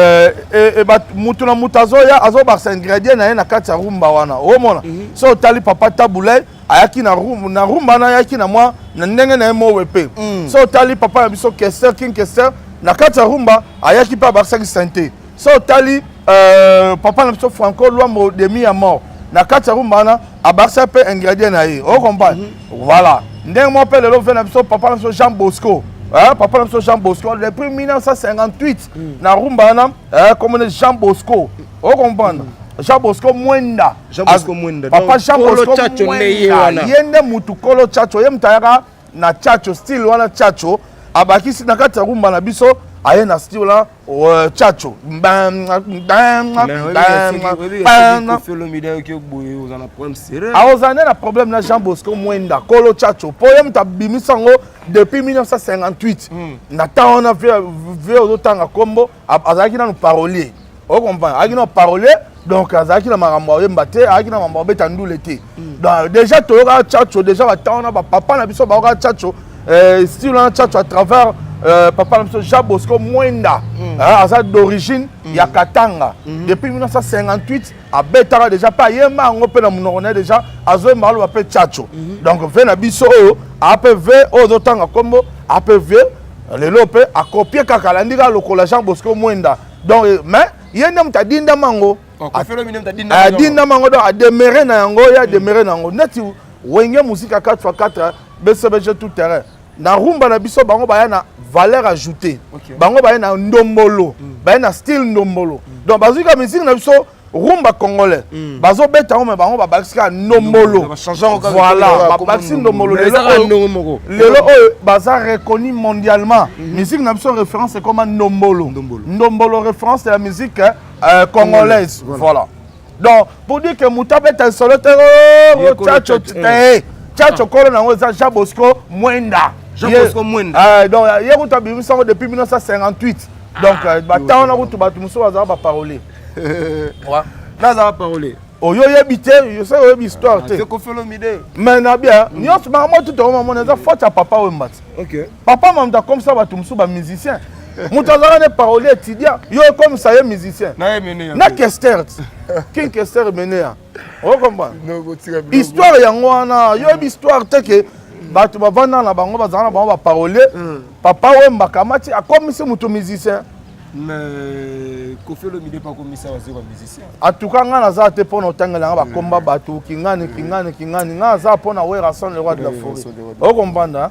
mutu na mutu azoya, azobakisa ingrédient na ye na kati ya rumba wana, omona. So otali papa Tabu Ley, ayaki na rumba wana, ayaki na mwa na ndenge na ye mowe mpe. So otali papa na biso Kester, King Kester, na kati ya rumba ayaki mpe abakisaki synthé. So otali papa na biso Franco Lwambo, demi ya mort, na kati ya rumba wana abakisa mpe ingrédient na ye, ocomprendre. Voilà ndenge moko mpe lelo ve na biso papa na biso Jean Bosco, hein, papa na biso Jean Bosco depuis 1958 na rumba wana, komone Jean Bosco, ocomprendre, Jean Bosco Mwenda. Jean Bosco Mwenda. Papa Donc, Jean Kolo Bosco Tchatcho nde ye Mwenda. wana. Ye nde mutu kolo Tchatcho, ye mutu ayaka na Tchatcho, style wana Tchatcho abakisi na kati ya rumba na biso, aye na style wana, Tchatcho. Bam, bam, bam, bam. Kofi Olomide ayoki boye, oza na problème sérieux. Aozala nde na problème na Jean Bosco Mwenda, kolo Tchatcho, mpo ye moto abimisa yango depuis 1958. Na ntango wana vie ozotanga nkombo, azalaki nanu parolier, ocomprendre, azalaki nanu parolier. Donc azalaki na makambo ayemba te, azalaki na makambo abeta ndule te. Donc déjà toyokaka Tchatcho déjà batango wana, bapapa na biso bayokaka Tchatcho, style wana Tchatcho à travers papa na biso Jean Bosco Mwenda. Aza d'origine ya Katanga. Depuis 1958 abetaka déjà mpe ayemba yango mpe na monoko na ye, déjà azoyemba, aloba mpe Tchatcho. Donc ve na biso oyo ape ve oyo ozotanga nkombo ape ve lelo mpe akopie kaka, alandi kaka lokola Jean Bosco Mwenda. Donc mais ye nde moto adindama yango. Kofi Olomide moto adindama. Adindama yango, donc ademere na yango, ye ademere na yango neti Wenge Musique 4x4 BCBG tout terrain. Na rumba na biso, bango baya na valeur ajoutée. Bango baya na ndombolo, baya na style ndombolo. Donc bazwi ka musique na biso, rumba congolais, bazobeta yango, me bango babakisi kaka ndombolo. Voilà, babakisi ndombolo. Lelo oyo baza reconnu mondialement. Musique na biso, référence ekoma ndombolo. Ndombolo, référence de la musique congolaise. Voilà, donc pour dire que moto abeta solo te, Tchatcho te. Tchatcho, kolo nango eza Jean Bosco Mwenda. Jean Bosco Mwenda. Donc ye kutu abimisa yango depuis 1958. Donc batango wana kutu bato mosusu bazala baparolier. Nazala parolier. Oyo oyebi te, soki oyebi histoire te. Mais na bien nyonso, makambo tutu omamona eza faute ya Papa Wemba ti. Papa mamutu akomisa bato mosusu bamusicien. Moto azalaka ne parolier étudiant, yo ekomisa ye musicien na Kester, King Kester Emeneya. Okomprendre histoire yango wana? Yo oyebi histoire te ke bato bavanda na bango, bazala na bango baparolier. Papa Wemba kamati, akomisi moto musicien. Mais Koffi Olomide mpe akomisa Wazekwa musicien. En tout cas, ngai naza te mpo na otangela nga bakomba bato kingani, kingani, kingani. Ngai naza mpo na Werrason, le roi de la forêt. Okomprendre?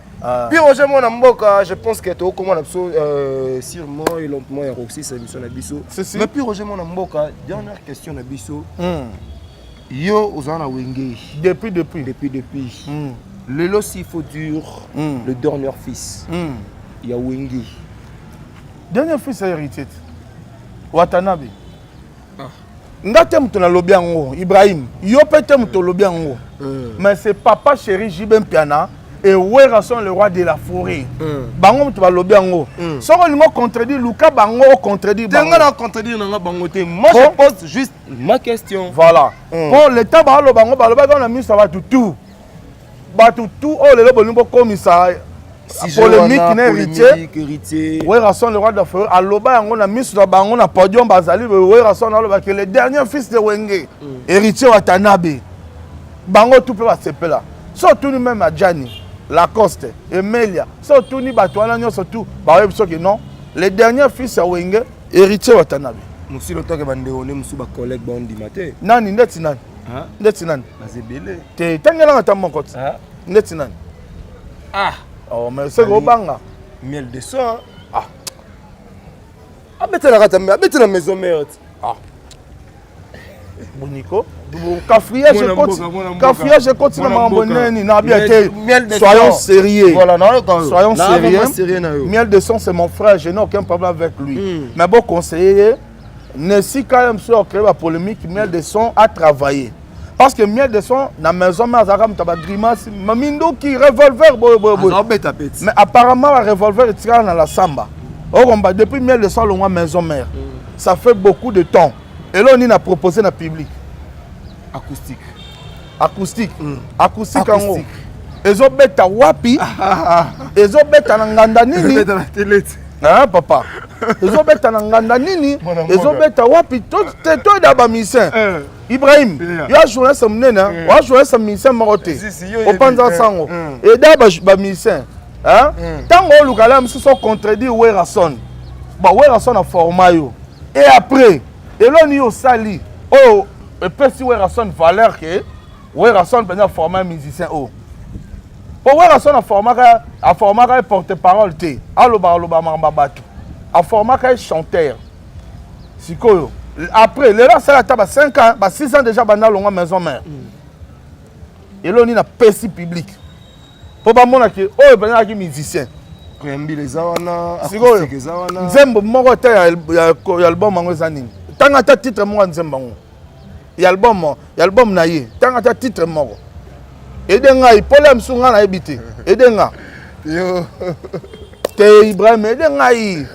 Puis Roger, mwana mboka, je pense que tokokoma na biso sûrement et lentement ya kokosisa émission na biso. Mais puis Roger, mwana mboka, dernière question na biso. Yo ozala na Wenge. Depuis, depuis. Depuis, depuis. Lelo, s'il faut dire le dernier fils ya Wenge? Dernier fils ya Héritier Watanabe. Nga te moto nalobi yango, Ibrahim. Yo mpe te moto olobi yango, mais c'est papa chéri JB Mpiana et Werrason, le roi de la forêt. Bango moto balobi yango. Soki olingi ocontredire, luka bango ocontredire. Te, nga na contredire nanga bango te. Moi, je pose juste ma question. Voilà. Mpo leta baloba yango, balobaki na miso ya bato tout, bato tout oyo lelo bolingi bokomisa polémique na Héritier. Werrason, le roi de la forêt, aloba yango na miso na bango na podium. Bazali, Werrason alobaki: "Le dernier fils de Wenge, Héritier Watanabe." Bango tout mpe basepela. So otuni même Adjani, Lacoste, Emelia, so otuni bato wana nyonso tu, bayebi soki non, le dernier fils ya Wenge, Héritier Watanabe. Mosili otoke, bandeko nde mosusu, bacollègue baondima te. Nani? Ndeti nani? Ndeti nani? Baza ebele. Te, tangelanga ata moko ti. Ndeti nani? Ah. Oh, mais soki obanga. Miel de Son. Ah, abetelaka ta, abetela Maison Mère. Ah, boniko, cafouillage ekoti, cafouillage ekoti na makambo neni na bien te. Soyons sérieux. Voilà, soyons sérieux. Miel de Son, c'est mon frère, je n'ai aucun problème avec lui. Mais bon, conseiller nesika ye mosusu acréé bapolémique. Miel de Son a travaillé, parce que Miel de Son na Maison Mère azalaka moto ya bagrimace, minduki, revolver, boye boye boye. Mais apparemment barevolver etikala na la samba. Okomba, depuis Miel de Son alongwa Maison Mère, ça fait beaucoup de temps. Eloko nini aproposé na public? Acoustique. Acoustique. Acoustique yango ezobeta wapi? Ezobeta na nganda nini? Ah, papa, ezobeta na nganda nini? Ezobeta wapi? Toyeda bamusicien. Ibrahim, yo ajournaliste monene, oa journaliste musicien moko te, opanza sango. Eda bamusicien ntango oluka la mosusu ocontredire Werrason. Bon, Werrason aforma yo, et après eloni yo osali oyo epesi Werrason valeur ke Werrason mpenza aforma musicien oyo? Mpo Werrason aformaka ye porte parole te, alobaka aloba makambo ya bato. Aformaka ye chanteur. Sikoyo après lelo asala ata ba 5 ans, ba 6 ans déjà, banda alongwa Maison Mère, eloni napesi public mpo bamonaki oyo mpenza azalaki musicien? Préambule eza wana. Sikoyo eza wana. Nzembo moko te ya album yango eza nini? Ntango ata titre moko ya nzembo yango ya album na ye, ntango ata titre moko. Ede ngai pole mosusu, ngai nayebi te. Ede nga yo te, Ibrahim, ede ngai,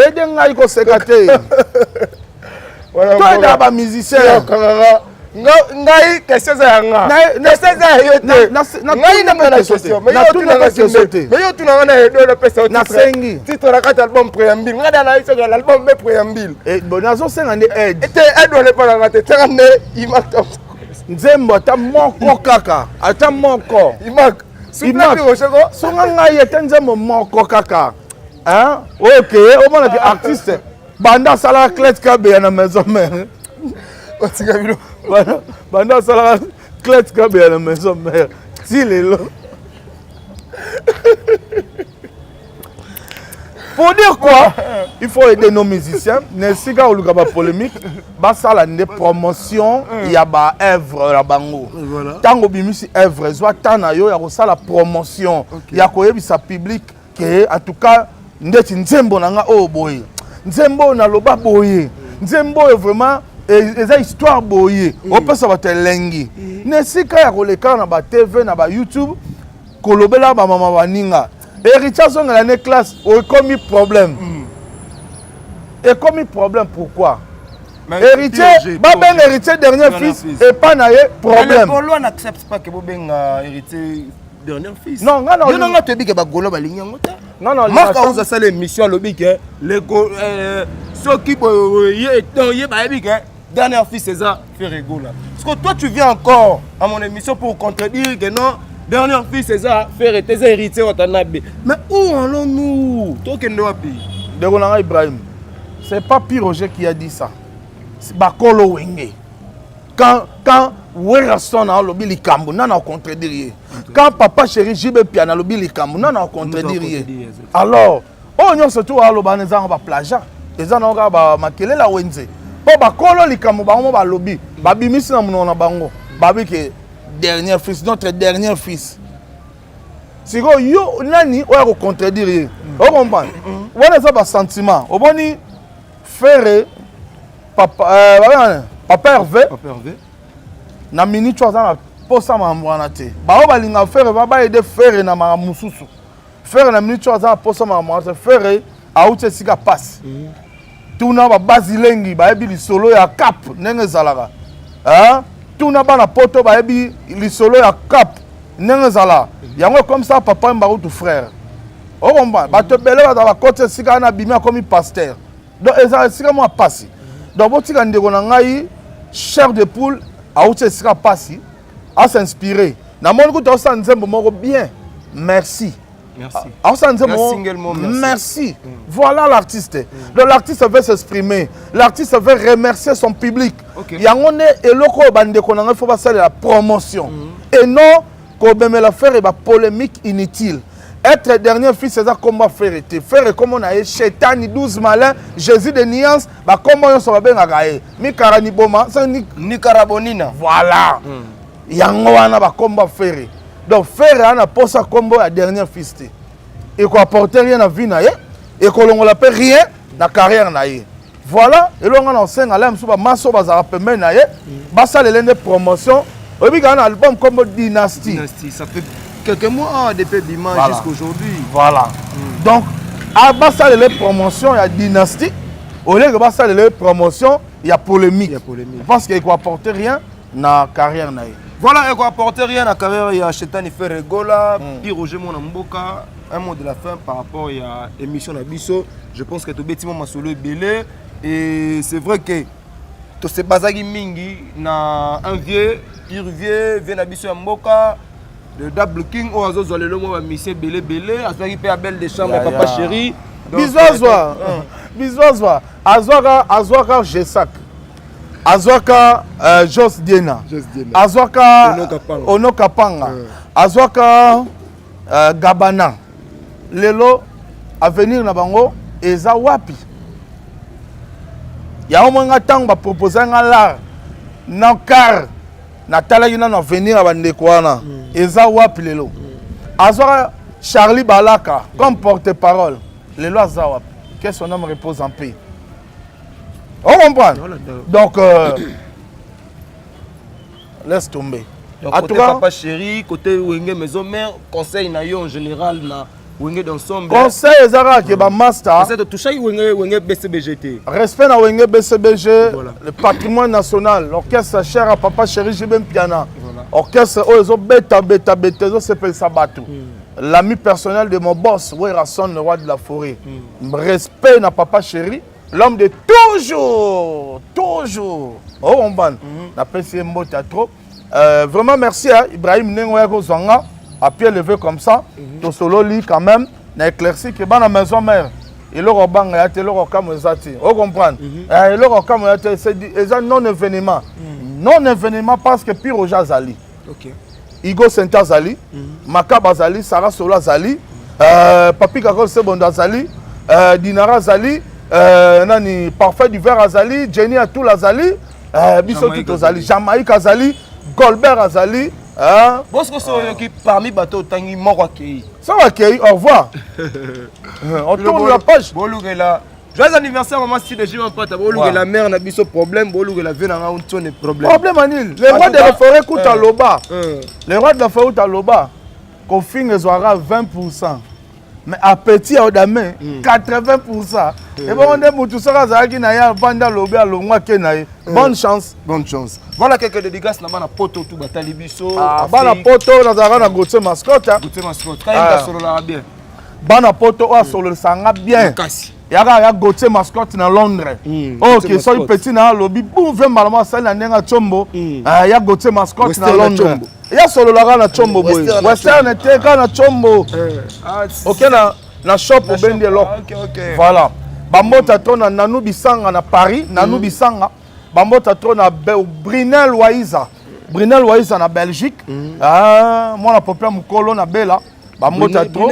ede ngai, koseka te. Toyeda bamusicien. Ngai question eza ya nga, question eza ya yo te. Ngai nanga na question, mais yo otunanga na edo, napesa yo. Nasengi. Titre na kati album Préambule. Ngai na nayebi soki l'album mbe Préambule. Bon, nazosenga nde aide. Te, aide wana epananga te. Tianga nde Imak. Nzembo ata moko kaka, ata moko. Imak. Songa ngai ete nzembo moko kaka ok, omonaki artiste banda asalaka Clet Kabeya na Maison Mère. Batika bino. Banda asalaka Clet Kabeya na Maison Mère ti lelo. Pour dire quoi? Il faut aider nos musiciens. Na esika koluka bapolémique, basala nde promotion ya baœuvre na bango. Ntango obimisi œuvre, ezwa temps na yo ya kosala promotion, ya koyebisa public ke en tout cas ndeti nzembo na nga oyo boye, nzembo oyo naloba boye, nzembo oyo vraiment eza histoire boye, opesa bato elengi. Na esika ya koleka na baTV, na baYouTube, kolobela bamama baninga, Héritier azongela ne classe, ekomi problème. Ekomi problème pourquoi? Héritier, babenga Héritier dernier fils, epa na ye problème. Gaulois n'accepte pas que bobenga Héritier dernier fils. Non, nga na yo nanga toyebi ke bagaulois balingi yango te. Mark Aouz asala émission, alobi ke soki boye ye, donc ye bayebi ke dernier fils eza Ferre Gola. Parce que toi, tu viens encore à mon émission pour contredire que non, dernier fils eza Ferre te, eza Héritier Watanabe. Mais où allons-nous? Tokende wapi? Ndeko na nga Ibrahim, c'est pas Pi Roger qui a dit ça. Bakolo Wenge, quand Werrason alobi likambo, nana acontredire ye? Quand Papa Chéri JB Piana alobi likambo, nana acontredire ye? Alors oyo nyonso tu aloba wana, eza yango baplagiat, eza nango kaka bamakelele ya wenze, mpo bakolo likambo bango mo balobi, babimisi na monoko na bango, babi ke dernier fils, notre dernier fils. Sikoyo yo nani oyo akocontredire ye? Ocomprendre, wana eza basentiment. Omoni Ferre, papa, papa Hervé, na minute oyo aza na posa makambo wana te. Bao balinga Ferre, baaider Ferre na makambo mosusu. Ferre na minute oyo aza na posa makambo wana te. Ferre auti esika pasi. Tuna babazilengi, bayebi lisolo ya cap ndenge ezalaka. Tuna bana Poto, bayebi lisolo ya cap ndenge ezalaka. Yango ekomisa papa Mbarutu frère. Okomba bato ebele baza bakoti esika wana, abimi, akomi pasteur. Donc eza esika mwa pasi. Donc botika ndeko na ngai Chair de Poule, auti esika pasi, as'inspire. Namoni kuta osala nzembo moko bien, merci. Aosala nzembo, merci. Voilà l'artiste. Donc l'artiste veut s'exprimer, l'artiste veut remercier son public. Yango nde eloko oyo bandeko na ngai faut basalela promotion et non kobemela Ferre bapolémique inutile. Être dernier fils eza kombo Ferre te. Ferre kombo na ye Shetani, 12 malin, Jésus de nuance, bakombo nyonso babengaka ye mikara niboma. Nikarabonina. Voilà. Yango wana bakombo Ferre. Donc Ferre ana posa kombo ya dernier fils te. Ekoapporte rien na vie na ye, ekolongola mpe rien na carrière na ye. Voilà eloko nga na osenga la mosusu, bamasi oyo bazalaka pembeni na ye, basalela nde promotion. Oyebi kaka na album kombo Dynastie. Dynastie, ça fait quelques mois depuis dimanche, voilà, jusqu'aujourd'hui. Voilà. Donc basalela promotion ya Dynastie au lieu que basalela promotion ya polémique, ya polémique, parce que ekoapporte rien na carrière na ye. Voilà, ekoapporte rien na carrière ya Shetani Ferre Gola. Pi Roger mwana mboka, un mot de la fin par rapport ya émission na biso. Je pense que tobeti mwa masolo ebele et c'est vrai que tose bazaki mingi na un vieux pire vieux, vieux na biso ya mboka, le Double King, oyo azozwa lelo mwa bamise ebele ebele. Azwaki mpe Abel de chambre ya Papa Chéri. Biso azwa, biso azwa, azwaka Gesac, azwaka Jos Diena, azwaka Ono Kapanga, azwaka Gabana. Lelo avenir na bango eza wapi? Yango moi nga, ntango bapropose nga lar na car, natalaki nano avenir ya bandeko wana eza wapi lelo. Azwaka Charlie Balaka comme porte parole, lelo aza wapi? Que son homme repose en paix. On comprend. Donc laisse tomber. Donc, en côté tout cas, Papa Chéri, côté Wenge Maison Mère, conseil na yo en général na Wenge d'ensemble? Conseil eza kaka ke bamaster Eza touchaki Wenge, Wenge BCBG te. Respect na Wenge BCBG, voilà, le patrimoine national, l'orchestre cher à Papa Chéri JB Mpiana, voilà, orchestre oyo ezobeta beta beta, ezosepelisa bato. L'ami personnel de mon boss Werrason, le roi de la forêt. Respect na Papa Chéri, l'homme de toujours toujours. Okombana, napesi ye mbote ya trop. Vraiment merci hein, Ibrahim, ndenge oyaki kozwa nga à pied levé comme ça. Tosololi quand même na éclairci ke bana Maison Mère, eloko obanga ya te, eloko okamwa eza te. Ocomprendre, eloko okamwa ya te, eza non événement, non événement, parce que Pi Roger azali. Igo Senta azali, Makaba azali, Sara Solo azali, Papi Kakol Sebondo azali, Dinara azali, nani Parfait d'hiver azali, Jenny Atul azali, biso tout tozali, Jamaïque azali, Golbert azali. Bosco so oyoki parmi bato otangi moko akei. Soki akei, au revoir. On tourne la page. Bolukela joyeux anniversaire maman Steve Jima Mpata, bolukela mère na biso problème, bolukela vie na nga ntone problème. Problème anil. Le roi de la forêt kuta loba. Le roi de la forêt kuta loba. Kofinga ezwaka 20%. Mais appétit ya odame 80%. Ebongo nde mutu soki azalaki na ye avandi alobi alongwa ake na ye. Bonne chance. Bonne chance. Voilà quelques dédicaces na bana poto tout batali biso. Bana poto nazalaka na Gauthier Mascotte. Gauthier Mascotte. Kayemba sololaka bien. Bana poto oyo asololisa bien. Kasi. Yaka ya Gauthier Mascotte na Londres. Ok, soki petit na alobi boum ve mbala moko asali na ndenge ya Tshombo. Ya Gauthier Mascotte na Londres. Ya sololaka na Tshombo boye. Western te kaka na Tshombo. Ok na shop obendi eloko. Voilà. Bambota to na Nanou Bisanga na Paris, Nanou Bisanga. Bambota to na Brinel Waiza. Brinel Waiza na Belgique. Mwana popia mukolo na Bela. Bambota to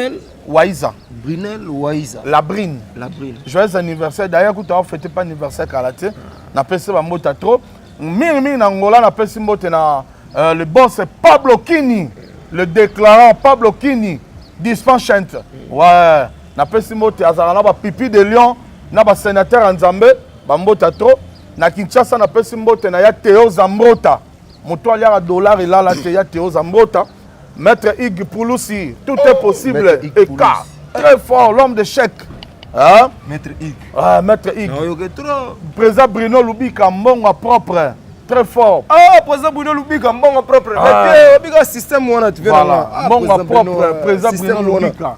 Waiza. Brinel Waiza. La Brine. La Brine. Joyeux anniversaire. D'ailleurs, tu as fêté pas anniversaire kalaté. Na pesi bambota trop. Mingi mingi na Angola na pesi mbote na le boss Pablo Kini, le déclarant Pablo Kini, dispenchant. Ouais, na pesi mbote azala na ba pipi de lion, na ba sénateur Nzambe, bambota trop. Na Kinshasa na pesi mbote na ya Théo Zambrota. Moto aliaka dollar elala te ya Théo Zambrota. Maître Hugues Pouloussi, tout est possible. Et car, très fort, l'homme de chèque. Hein? Maître Hugues. Ah, Maître Hugues. Non, président Bruno Lubika, mbongo propre. Très fort. Ah, président Bruno Lubika, mbongo propre. Ah. Mais système wana tu voilà. Mbongo propre, président Bruno Lubika.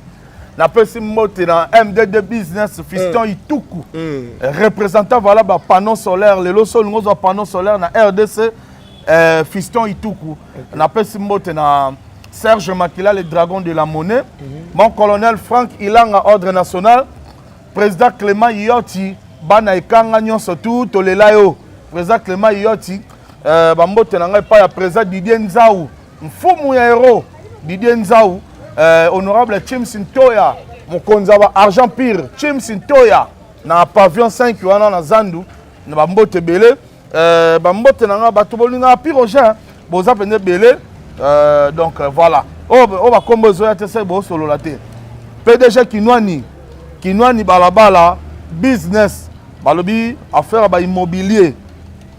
Na pesi mbote na MDD Business, Fiston Ituku. Représentant voilà ba panneau solaire, lelo so ngozo panneau solaire na RDC, Fiston Ituku. Na pesi mbote na Serge Makila, le dragon de la monnaie. Mon colonel Franck Ilanga, ordre national. Président Clément Yoti, bana ekanga nyonso tout tolela yo. Président Clément Yoti, bambote na ngai pa ya président Didier Nzau, mfumu ya héros Didier Nzau, honorable Chims Ntoya, mokonzi wa argent pire Chims Ntoya na pavillon 5 wana na Zandu na bambote belé. Bambote na ngai bato bolinga pire Roger, boza pende belé. Donc voilà. Oh ba kombo zo ya te se bo solola te. PDG Kinwani, Kinwani balabala business balobi affaire ba immobilier.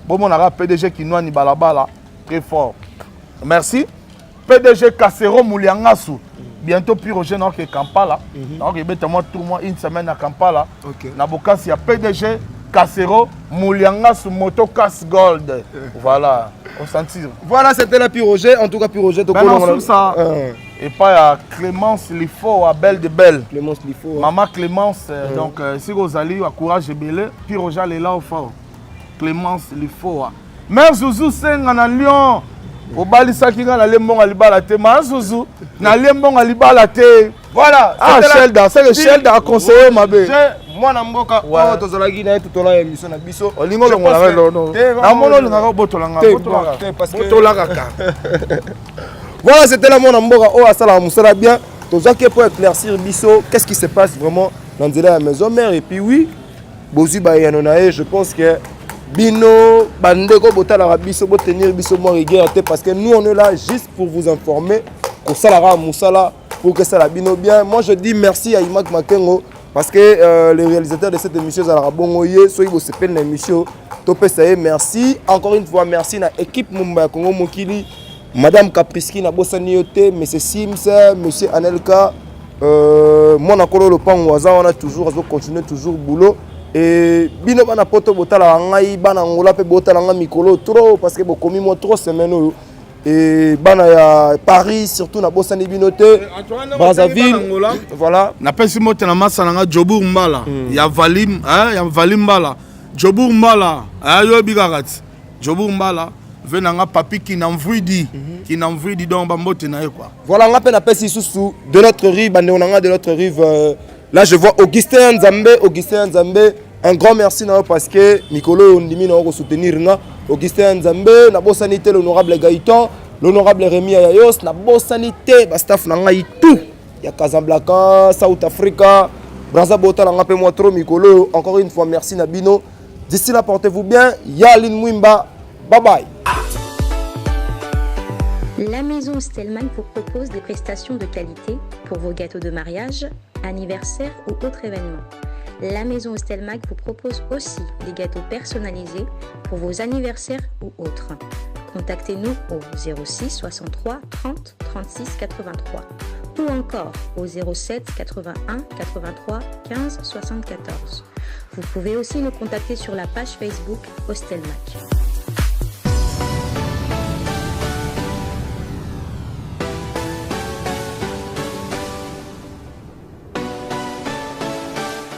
Bomonaka PDG Kinwani balabala très fort. Merci. PDG Kasero Mouliangasu. Bientôt Pire Roger na ke Kampala. Na ke beta moi tout moi une semaine à Kampala. Na bokasi ya PDG Kasero Mouliangasu Moto Kas Gold. Voilà, on sentir. Voilà, c'était la Pire Roger. En tout cas Pire Roger to kolonga ça. Et pas à Clémence Lifo à Belle de Belle. Clémence Lifo. Maman Clémence donc si Rosalie a courage belé, Pire Roger est là au fort. Clémence Lifo. Mère Zouzou senga na Lyon. Obalisaki nga na lembonga libala te. Ma Zouzou na lembonga libala te. Voilà, ah Shelda, c'est que Shelda a conseillé ma bé. Mwana mboka oh tozalaki na ye tout au long ya émission na biso. Olingo longola nga lono. Na mono lingaka botola nga, botola. Botola kaka. Voilà, c'était la mwana mboka oh asala musala bien. Tozaki pour éclaircir biso, qu'est-ce qui se passe vraiment dans la maison mère et puis oui, bozui ba yano na ye, je pense que bino bandeko botalaka biso botenir biso mwa rigueur te parce que nous on est là juste pour vous informer kosalaka musala pour que ça la bino bien. Moi je dis merci à Imak Makengo parce que le réalisateur de cette émission ezalaka bongo ye soki bosepeli na émission topesa ye merci encore une fois, merci na équipe Mumba ya Congo Mokili, Madame Kapriski na bosani yo te, Monsieur Sims, Monsieur Anelka, mwana kolo lopango aza wana toujours azo continuer toujours boulot. Et bino bana poto botala ngai bana Angola pe botala ngai mikolo trop parce que bokomi moi 3 semaines oyo. Et bana ya Paris surtout na bosani bino te Brazzaville voilà. Na pesi mbote na masa na nga Djobour Mbala ya Valim, hein, ya Valim Mbala. Djobour Mbala, hein, yo bikaka ti. Djobour Mbala ve na nga papi Kinamvwidi, Kinamvwidi donc ba mbote na ye quoi. Voilà nga pe na pesi susu de l'autre rive bande on nga de l'autre rive là je vois Augustin Nzambe, Augustin Nzambe un grand merci na yo parce que mikolo oyo ndimi na yo ko soutenir nga Augustin Nzambe na bosani te l'honorable Gaëtan. L'honorable Rémi Ayayos, na bosani te, ba staff na ngai tout. Ya Casablanca, South Africa, Brazza botala nga pe moi trop mikolo. Encore une fois, merci na bino. D'ici là, portez-vous bien. Yaline Mwimba. Bye bye. La maison Stellman vous propose des prestations de qualité pour vos gâteaux de mariage, anniversaire ou autres événements. La maison Stelmag vous propose aussi des gâteaux personnalisés pour vos anniversaires ou autres. Contactez-nous au 06 63 30 36 83 ou encore au 07 81 83 15 74. Vous pouvez aussi nous contacter sur la page Facebook Hostelmac.